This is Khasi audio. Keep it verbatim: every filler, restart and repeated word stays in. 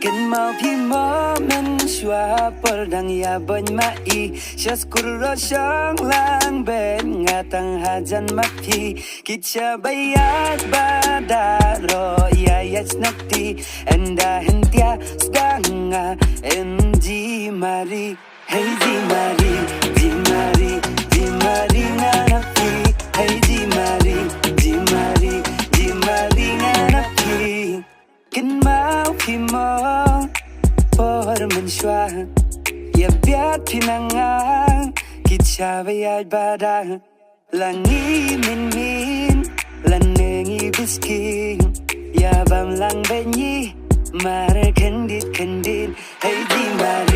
Kynmaw phi mo mynshuwa por dang ïa bun ma i. Sha skur ro shong lang bad nga tang hajan ma phi. Ki cha ba ïaid ba da ro ïa ïaid sngewti. Ynda hyntia sdang nga yn ji mari. Hey ji mari, ji mari, ji mari nga na phi. Hey ji mari, ji mari, ji mari nga na phi. Kynmaw phi mo por mynshuwa. Ïa biat phi na nga ki cha ba ïaid ba da. La ngi min min la ne ngi biski. Ïa bam lang ba ngi mar kyndit kyndit. Hey ji mari.